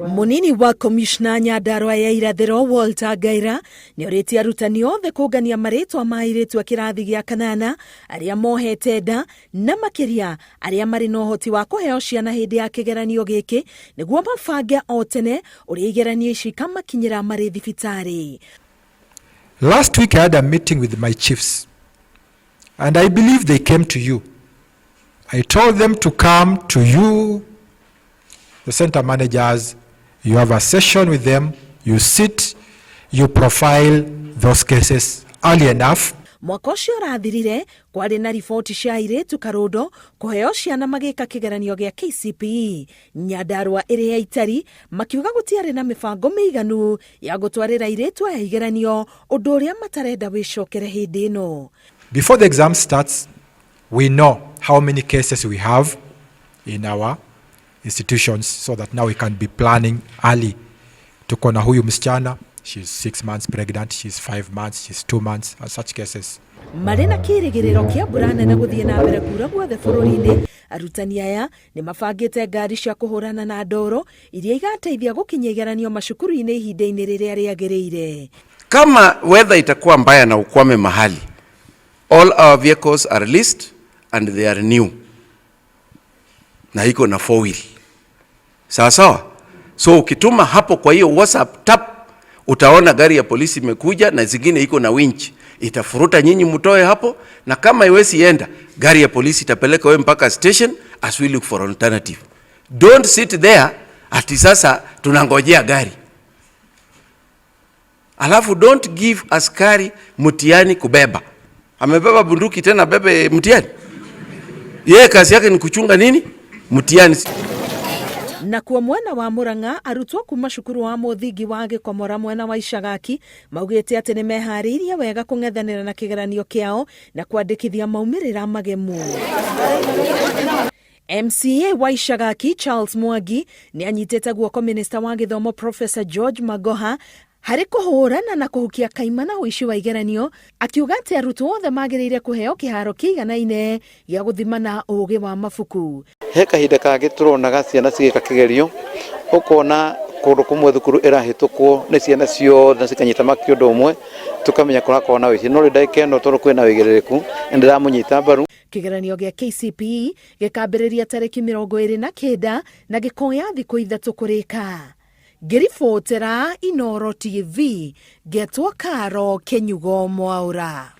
Munini wa komishna Nyandarua ya Irathĩro Walter Ngaira nĩorĩtie arutani othe kũngania marĩtwa ma airĩtu a kĩrathi gĩa kanana arĩa mohete nda na makĩria arĩa marĩ na ũhoti wa kũheo ciana hĩndĩ ya kĩgeranio gĩkĩ nĩguo mabange o tene ũrĩa igeranio ici ikamakinyĩra marĩ thibitarĩ. Last week I had a meeting with my chiefs and I believe they came to you. I told them to come to you, the center managers. You have a session with them, you sit, you profile those cases early enough. Mwaka ũcio ũrathirire kwarĩ na riboti cia airĩtu karũndo kũheo ciana magĩka kĩgeranio gĩa KCPE Nyandarua ĩrĩa itari makiuga gũtiarĩ na mĩbango mĩiganu ya gũtwarĩra airĩtu aya igeranio ũndũ ũrĩa matarenda wĩcokere hĩndĩ ĩno. Before the exam starts, we know how many cases we have in our institutions so that now we can be planning early. Tuko na huyu msichana, she's 6 months pregnant, she's 5 months, she's 2 months, and such cases. Marĩ na kĩrĩgĩrĩro kĩa mbura nene gũthiĩ na mbere kura guothe bũrũri-inĩ, arutani aya nĩ mabangĩte ngari cia kũhũrana na ndoro iria igateithia gũkinyia igeranio macukuru-inĩ ihinda-inĩ rĩrĩa rĩagĩrĩire. Kama weather itakuwa mbaya na ukwame mahali, all our vehicles are leased and they are new na iko na four wheel, sawa sawa. So ukituma hapo kwa hiyo WhatsApp tap, utaona gari ya polisi imekuja na zingine iko na winch, itafuruta nyinyi mtoe hapo, na kama iwezi enda, gari ya polisi itapeleka wewe mpaka station as we look for alternative. Don't sit there ati sasa tunangojea gari. Alafu don't give askari mtihani kubeba. Amebeba bunduki tena bebe mtihani? Yeye kazi yake ni kuchunga nini? Mtihani. Nakuo mwena wa Murang'a, arutwo kuma cukuru wa mũthingi wa Gĩkomora mwena wa Icagaki maugĩte atĩ nĩ meharĩirie wega kũng'ethanĩra na kĩgeranio kĩao na kwandĩkithia maumĩrĩra magemu. MCA wa Icagaki Charles Mwangi nĩ anyitĩte guoko minista wa gĩthomo Professor George Magoha harĩ kũhũrana na kũhukia kaimana ũici wa igeranio, akiuga atĩ arutwo othe magĩrĩire kũheo kĩharo kĩiganaine gĩa gũthimana ũũgĩ wa mabuku. He kahinda kangĩ tũronaga ciana cigĩka kĩgerio, ũkona kũndũ kũmwe thukuru ĩrahĩtũkwo nĩ ciana ciothe na cikanyita maki ũndũ ũmwe, tũkamenya kũrakorwo na ũici. No rĩu ndagĩka ĩno, tondũ kwĩna wĩigĩrĩrĩku, nĩ ndĩramũnyita mbaru. Kĩgeranio gĩa KCPE gĩkambĩrĩria tarĩki 29 na gĩkoya thikũ 3 kũrĩka. Ngĩribotera Inoro TV, ngetwo Karo Kĩnyugo Mwaũra.